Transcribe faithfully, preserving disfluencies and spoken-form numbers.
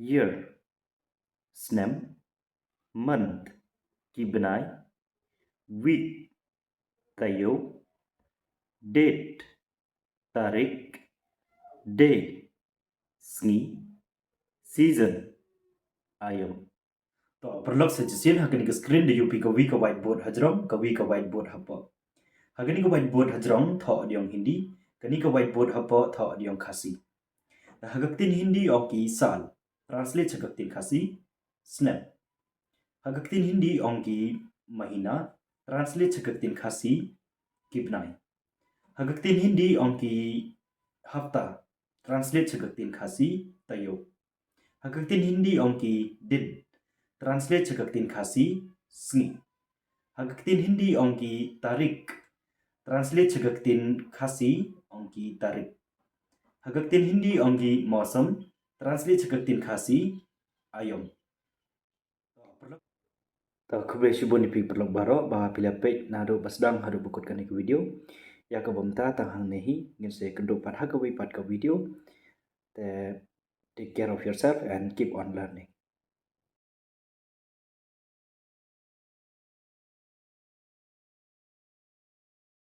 Year, snem. Month, ki bnai. Week, taïew. Date, tarik. Day, sngi. Season, aïom. To paralok, sa shisien ha kane ka screen da ïohi phi kawi ka whiteboard hajrong, kawi ka whiteboard hapoh. Ha kane ka whiteboard hajrong thoh da ïong Hindi, kane ka whiteboard hapoh thoh da ïong Khasi. Ha ka ktien Hindi ong ki sal, translate ha ka ktien Khasi, snem. Ha ka ktien Hindi ong ki mahina, translate ha ka ktien Khasi, ki bnai. Ha ka ktien Hindi ong ki hafta, translate ha ka ktien Khasi, taïew. Ha ka ktien Hindi ong ki din, translate ha ka ktien Khasi, sngi. Ha ka ktien Hindi ong ki tarik, translate ha ka ktien Khasi, ong ki tarik. Ha ka ktien Hindi ong ki mausam, translate ha ka ktien Khasi, aïom. To khublei shibun ïa phi paralok baroh ba phi la peit naduh ba sdang haduh ba kut kane ka video. Ïa kaba mynta tang hangne hi, ngin sa ïakynduh pat ha kawei pat ka video. Te take care of yourself and keep on learning.